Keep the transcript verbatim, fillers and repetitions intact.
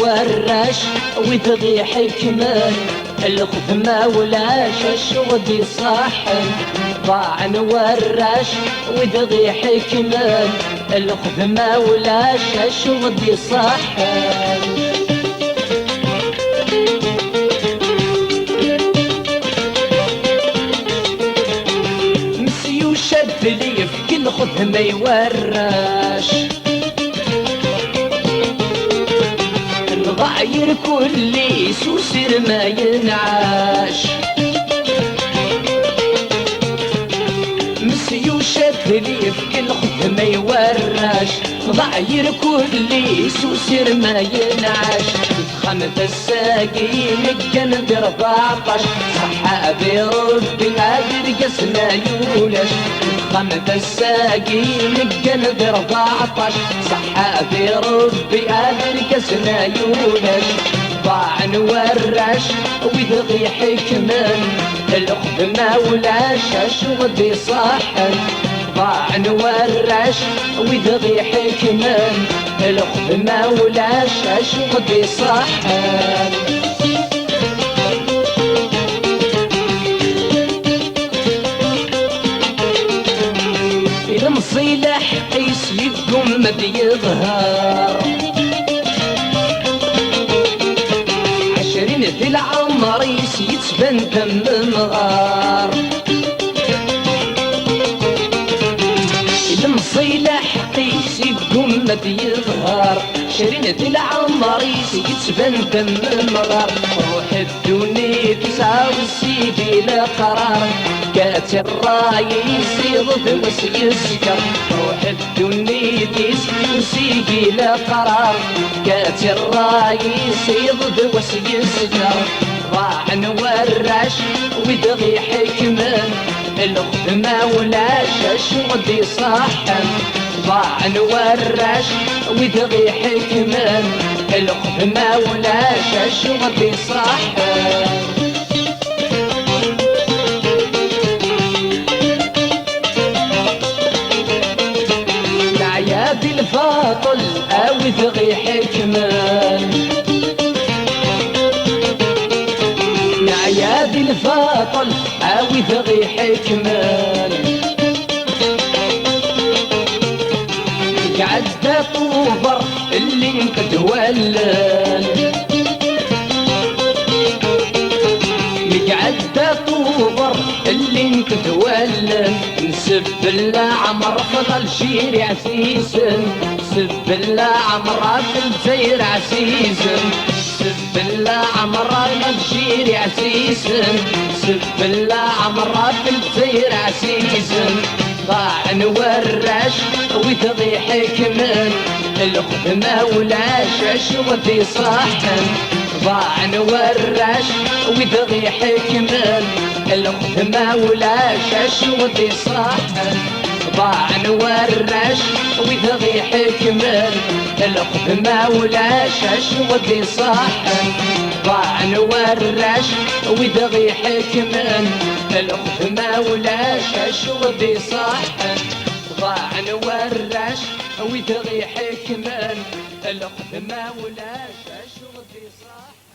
Warrac wid ɣ-iḥekmen, lxedma ulac acu ɣ-d-iṣaḥen. Ḍaɛen warrac wid ɣ-iḥekmen, lxedma ulac acu ɣ-d-iṣaḥen. Mesyuc Adli yefk lxedma i warrac. Nḍaɛyer kulli s usirem ay nɛac. Mesyuc Adli yefk lxedma i warrac. Nḍaɛyer kulli s usirem ay nɛac. Dexxam d ass-agi neggan di rbeɛṭac. Ṣaḥḥa di Rebbi ad irgazen ay ulac. Dexxam d ass-agi neggan di rbeɛṭac. Ṣaḥḥa di Rebbi ad irgazen ay ulac. Ḍaɛen warrac wid ɣ-iḥekmen, lxedma ulac acu ɣ-d-iṣaḥen. Ḍaɛen warrac wid ɣ-iḥekmen, lxedma ulac acu ɣ-d-iṣaḥen. Ilemẓi laḥeq-is yeggumma ad yeḍher. Ɛecrin di leɛmer-is yettban-d am umɣar. Ilemẓi laḥeq-is yeggumma ad yeḍher. Ɛecrin di leɛmer-is yettban-d am umɣar. Ruḥ ddunit isɛa usigi leqrar, gat ṛṛay-is iḍ d wass yezger. Ruḥ ddunit-is usigi leqrar, gat ṛṛay-is iḍ d wass yezger. Ḍaɛen warrac wid ɣ-iḥekmen, lxedma ulac acu ɣ-d-iṣaḥen. Ḍaɛen warrac wid ɣ-iḥekmen, lxedma ulac acu ɣ-d-iṣaḥen. Neɛya di lbaṭel a wid ɣ-iḥekmen. Neɛya di lbaṭel a wid ɣ-iḥekmen. Deg ɛedda Tubeṛ llint-d wallen. Deg ɛedda Tubeṛ llint-d wallen. Nsebbel leɛmer ɣef Alǧiri ɛzizen. Nsebbel leɛmer ɣef Lezzayer ɛzizen. Sebbel leɛmer ɣef Alǧiri ɛzizen, sebbel leɛmer ɣef Lezzayer ɛzizen. Ḍaɛen warrac wid ɣ-iḥekmen, lxedma ulac acu ɣ-d-iṣaḥen. Ḍaɛen warrac wid ɣ-iḥekmen, lxedma ulac acu ɣ-d-iṣaḥen. Ḍaɛen warrac wid ɣ-iḥekmen, lxedma ulac acu ɣ-d-iṣaḥen. Ḍaɛen warrac wid ɣ-iḥekmen, lxedma ulac acu ɣ-d-iṣaḥen. Ḍaɛen warrac wid ɣ-iḥekmen, lxedma ulac acu ɣ-d-iṣaḥen.